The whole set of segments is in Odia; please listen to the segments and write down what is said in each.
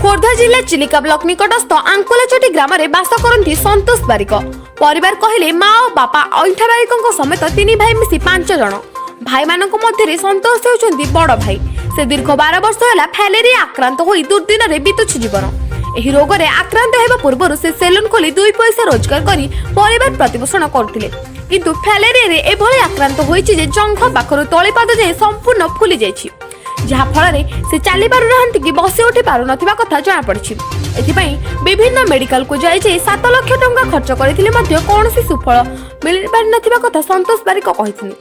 ଖୋର୍ଦ୍ଧା ଜିଲ୍ଲା ଚିଲିକା ବ୍ଲକ ନିକଟସ୍ଥ ଆଙ୍କୁଲାଚଟି ଗ୍ରାମରେ ବାସ କରନ୍ତି ସନ୍ତୋଷ ବାରିକ। ପରିବାର କହିଲେ ମା ଓ ବାପା ଅଇଁଠା ବାରିକଙ୍କ ସମେତ ତିନି ଭାଇ ମିଶି 5 ଜଣ। ଭାଇମାନଙ୍କ ମଧ୍ୟରେ ସନ୍ତୋଷ ହେଉଛନ୍ତି ବଡ଼ ଭାଇ। ସେ ଦୀର୍ଘ 12 ବର୍ଷ ହେଲା ଫାଇଲେରିଆ ଆକ୍ରାନ୍ତ ହୋଇ ଦୁର୍ଦିନରେ ବିତୁଛି ଜୀବନ। ଏହି ରୋଗରେ ଆକ୍ରାନ୍ତ ହେବା ପୂର୍ବରୁ ସେ ସେଲୁନ୍ ଖୋଲି ଦୁଇ ପଇସା ରୋଜଗାର କରି ପରିବାର ପ୍ରତିପୋଷଣ କରୁଥିଲେ। କିନ୍ତୁ ଫାଇଲେରିଆରେ ଏଭଳି ଆକ୍ରାନ୍ତ ହୋଇଛି ଯେ ଜଙ୍ଘ ପାଖରୁ ତଳିପାଦ ଯାଏଁ ସମ୍ପୂର୍ଣ୍ଣ ଫୁଲି ଯାଇଛି, ଯାହା ଫଳରେ ସେ ଚାଲି ପାରୁନାହାନ୍ତି କି ବସି ଉଠି ପାରୁନଥିବା କଥା ଜଣାପଡ଼ିଛି। ଏଥିପାଇଁ ବିଭିନ୍ନ ମେଡିକାଲକୁ ଯାଇ ଯାଇ 7 ଲକ୍ଷ ଟଙ୍କା ଖର୍ଚ୍ଚ କରିଥିଲେ ମଧ୍ୟ କୌଣସି ସୁଫଳ ମିଳିପାରିନଥିବା କଥା ସନ୍ତୋଷ ବାରିକ କହିଥିଲେ।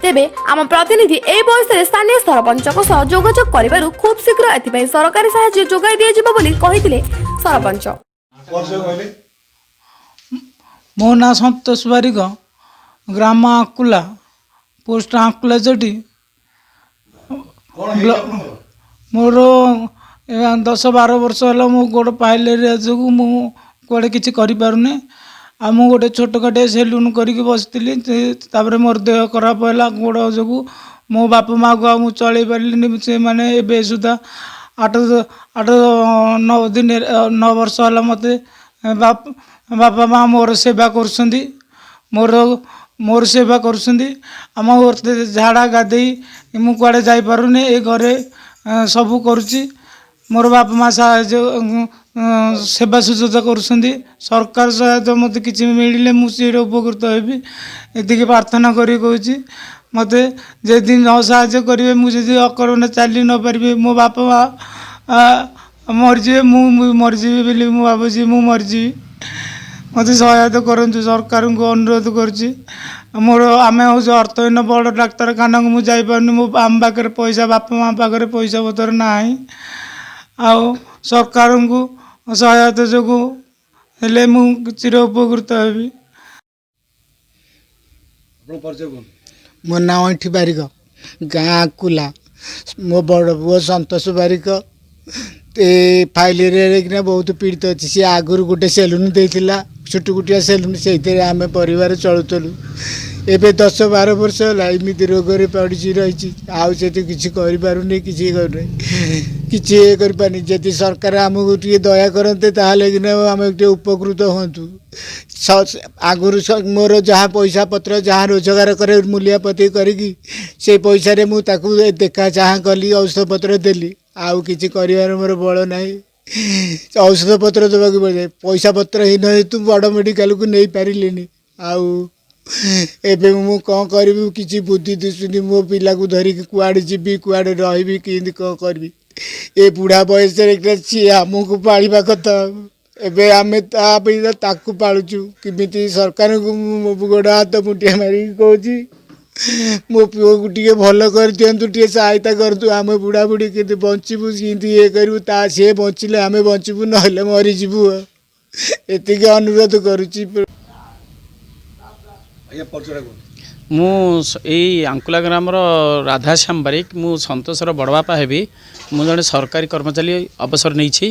ତେବେ ଆମ ପ୍ରତିନିଧି ଏ ବୟସରେ ସ୍ଥାନୀୟ ସରପଞ୍ଚଙ୍କ ସହ ଯୋଗାଯୋଗ କରିବାରୁ ଖୁବ୍ ଶୀଘ୍ର ଏଥିପାଇଁ ସରକାରୀ ସାହାଯ୍ୟ ଯୋଗାଇ ଦିଆଯିବ ବୋଲି କହିଥିଲେ ସରପଞ୍ଚ। ପରିଚୟ କହିଲେ। ମୋ ନାଁ ସନ୍ତୋଷ ବାରିକ, ଗ୍ରାମ ଆଙ୍କୁଲା, ପୋଷ୍ଟ ଆଙ୍କୁଲାଚଟି। କ'ଣ ହେଇଛି ଆପଣଙ୍କର? ମୋର 10-12 ବର୍ଷ ହେଲା ମୋ ଗୋଡ଼ ପାଇଲେରିଆ ଯୋଗୁଁ ମୁଁ କୁଆଡ଼େ କିଛି କରିପାରୁନି। ଆଉ ମୁଁ ଗୋଟେ ଛୋଟକାଟିଆ ସେଲୁନ୍ କରିକି ବସିଥିଲି। ତାପରେ ମୋର ଦେହ ଖରାପ ହେଲା ଗୋଡ଼ ଯୋଗୁଁ। ମୋ ବାପା ମାଆକୁ ଆଉ ମୁଁ ଚଳେଇ ପାରିଲିନି। ସେମାନେ ଏବେ ସୁଦ୍ଧା ଆଠ ଆଠ ନଅ ଦିନ 9 ବର୍ଷ ହେଲା ମୋତେ ବାପା ମା' ମୋର ସେବା କରୁଛନ୍ତି, ମୋର ମୋର ସେବା କରୁଛନ୍ତି। ଆମ ଝାଡ଼ା ଗାଧେଇ ମୁଁ କୁଆଡ଼େ ଯାଇପାରୁନି, ଏ ଘରେ ସବୁ କରୁଛି। ମୋର ବାପା ମା' ସାହାଯ୍ୟ ସେବା ସୁଯୋଗ କରୁଛନ୍ତି। ସରକାର ସହାୟତା ମୋତେ କିଛି ମିଳିଲେ ମୁଁ ଚିର ଉପକୃତ ହେବି, ଏତିକି ପ୍ରାର୍ଥନା କରି କହୁଛି। ମୋତେ ଯଦି ନ ସାହାଯ୍ୟ କରିବେ, ମୁଁ ଯଦି ଅକର୍ମଣ୍ୟ ଚାଲି ନ ପାରିବି, ମୋ ବାପା ମା' ମରିଯିବେ, ମୁଁ ମୁଁ ମରିଯିବି ବୋଲି ମୁଁ ଭାବୁଛି। ମୁଁ ମରିଯିବି। ମୋତେ ସହାୟତା କରନ୍ତୁ, ସରକାରଙ୍କୁ ଅନୁରୋଧ କରୁଛି। ମୋର ଆମେ ହେଉଛୁ ଅର୍ଥହୀନ। ବଡ଼ ଡାକ୍ତରଖାନାକୁ ମୁଁ ଯାଇପାରୁନି। ମୋ ଆମ ପାଖରେ ପଇସା, ବାପା ମା' ପାଖରେ ପଇସା ପତ୍ର ନାହିଁ। ଆଉ ସରକାରଙ୍କୁ ସହାୟତା ଯୋଗୁଁ ହେଲେ ମୁଁ ଚିର ଉପକୃତ ହେବି। ଆପଣ ପରିଚୟ କୁହନ୍ତୁ। ମୋ ନାଁ ଅଇଁଠି ବାରିକ, ଗାଁ ଆଙ୍କୁଲା। ମୋ ବଡ଼ ପୁଅ ସନ୍ତୋଷ ବାରିକ ଏ ଫାଇଲେରିଆରେ କିନା ବହୁତ ପୀଡ଼ିତ ଅଛି। ସିଏ ଆଗରୁ ଗୋଟେ ସେଲୁନ୍ ଦେଇଥିଲା, ଛୋଟକୁଟିଆ ସେଲୁନ୍, ସେଇଥିରେ ଆମେ ପରିବାର ଚଳୁଥିଲୁ। ଏବେ 10-12 ବର୍ଷ ହେଲା ଏମିତି ରୋଗରେ ପଡ଼ିଛି ରହିଛି। ଆଉ ସେଠି କିଛି କରିପାରୁନି, କିଛି କରୁନି, କିଛି ଇଏ କରିପାରୁନି। ଯଦି ସରକାର ଆମକୁ ଟିକେ ଦୟା କରନ୍ତେ, ତାହେଲେ କିନା ଆମେ ଟିକେ ଉପକୃତ ହୁଅନ୍ତୁ। ଆଗରୁ ମୋର ଯାହା ପଇସା ପତ୍ର ଯାହା ରୋଜଗାର କରେ, ମୂଲିଆପତି କରିକି ସେଇ ପଇସାରେ ମୁଁ ତାକୁ ଦେଖା ଚାହାଁ କଲି, ଔଷଧ ପତ୍ର ଦେଲି। ଆଉ କିଛି କରିବାର ମୋର ବଳ ନାହିଁ। ଔଷଧ ପତ୍ର ଦେବାକୁ ପଡ଼େ। ପଇସା ପତ୍ର ହୀନ ହେତୁ ବଡ଼ ମେଡ଼ିକାଲକୁ ନେଇପାରିଲିନି। ଆଉ ଏବେ ମୁଁ କ'ଣ କରିବି, କିଛି ବୁଦ୍ଧି ଦିଶୁନି। ମୋ ପିଲାକୁ ଧରିକି କୁଆଡ଼େ ଯିବି, କୁଆଡ଼େ ରହିବି, କେମିତି କ'ଣ କରିବି? ଏ ବୁଢ଼ା ବୟସରେ ସିଏ ଆମକୁ ପାଳିବା କଥା, ଏବେ ଆମେ ତା ପାଇଁ ତାକୁ ପାଳୁଛୁ। କେମିତି ସରକାରଙ୍କୁ ମୁଁ ମୋ ଗୋଡ଼ ହାତ ମୁଠିଆ ମାରିକି କହୁଛି, ମୋ ପୁଅକୁ ଟିକେ ଭଲ କରିଦିଅନ୍ତୁ, ଟିକେ ସହାୟତା କରନ୍ତୁ। ଆମେ ବୁଢ଼ା ବୁଢ଼ୀ କେମିତି ବଞ୍ଚିବୁ, କେମିତି ଇଏ କରିବୁ? ତା ସିଏ ବଞ୍ଚିଲେ ଆମେ ବଞ୍ଚିବୁ, ନହେଲେ ମରିଯିବୁ। ଏତିକି ଅନୁରୋଧ କରୁଛି। ଆଜ୍ଞା, ପରିଚୟଟା କୁହନ୍ତୁ। ମୁଁ ଏଇ ଆଙ୍କୁଲା ଗ୍ରାମର ରାଧାଶ୍ୟାମ ବାରିକ। ମୁଁ ସନ୍ତୋଷର ବଡ଼ ବାପା ହେବି। ମୁଁ ଜଣେ ସରକାରୀ କର୍ମଚାରୀ, ଅବସର ନେଇଛି।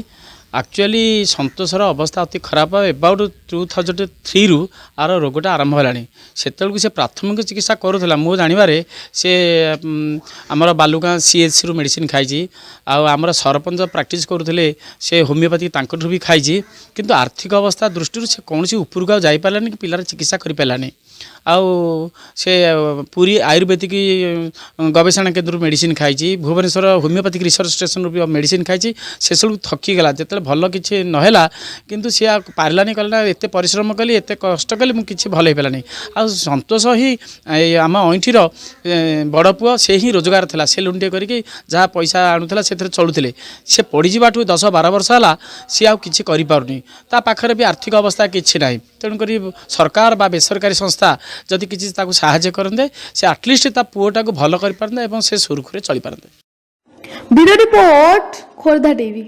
ଆକ୍ଚୁଆଲି ସନ୍ତୋଷର ଅବସ୍ଥା ଅତି ଖରାପ। ଏବାଉଟ୍ 2003ରୁ ଆର ରୋଗଟା ଆରମ୍ଭ ହେଲାଣି। ସେତେବେଳକୁ ସେ ପ୍ରାଥମିକ ଚିକିତ୍ସା କରୁଥିଲା। ମୋ ଜାଣିବାରେ ସେ ଆମର ବାଲୁଗାଁ ସିଏଚ୍ସିରୁ ମେଡ଼ିସିନ ଖାଇଛି, ଆଉ ଆମର ସରପଞ୍ଚ ପ୍ରାକ୍ଟିସ୍ କରୁଥିଲେ ସେ ହୋମିଓପାଥି, ତାଙ୍କଠୁ ବି ଖାଇଛି। କିନ୍ତୁ ଆର୍ଥିକ ଅବସ୍ଥା ଦୃଷ୍ଟିରୁ ସେ କୌଣସି ଉପରକୁ ଆଉ ଯାଇପାରିଲାନି କି ପିଲାର ଚିକିତ୍ସା କରିପାରିଲାନି। ଆଉ ସେ ପୁରୀ ଆୟୁର୍ବେଦିକ ଗବେଷଣା କେନ୍ଦ୍ରରୁ ମେଡ଼ିସିନ ଖାଇଛି, ଭୁବନେଶ୍ୱର ହୋମିଓପାଥିକ ରିସର୍ଚ୍ଚ ଷ୍ଟେସନରୁ ବି ମେଡ଼ିସିନ ଖାଇଛି। ସେସବୁ ଥକିଗଲା ଯେତେବେଳେ, ଭଲ କିଛି ନହେଲା। କିନ୍ତୁ ସିଏ ଆଉ ପାରିଲାନି। କହିଲା ନା, ଏତେ ପରିଶ୍ରମ କଲି, ଏତେ କଷ୍ଟ କଲି, ମୁଁ କିଛି ଭଲ ହେଇପାରିଲାନି। ଆଉ ସନ୍ତୋଷ ହିଁ ଏଇ ଆମ ଅଇଁଠିର ବଡ଼ ପୁଅ। ସେ ହିଁ ରୋଜଗାର ଥିଲା। ସେଲୁନ୍ଟିଏ କରିକି ଯାହା ପଇସା ଆଣୁଥିଲା, ସେଥିରେ ଚଳୁଥିଲେ। ସେ ପଡ଼ିଯିବାଠୁ 10-12 ବର୍ଷ ହେଲା ସିଏ ଆଉ କିଛି କରିପାରୁନି। ତା ପାଖରେ ବି ଆର୍ଥିକ ଅବସ୍ଥା କିଛି ନାହିଁ। ତେଣୁକରି ସରକାର ବା ବେସରକାରୀ ସଂସ୍ଥା ଯଦି କିଛି ତାକୁ ସାହାଯ୍ୟ କରନ୍ତେ, ସେ ଆଟଲିଷ୍ଟ ତା ପୁଅଟାକୁ ଭଲ କରିପାରନ୍ତା ଏବଂ ସେ ସୁରୁଖୁରୁରେ ଚଳିପାରନ୍ତେ। Bureau report, Khordha TV.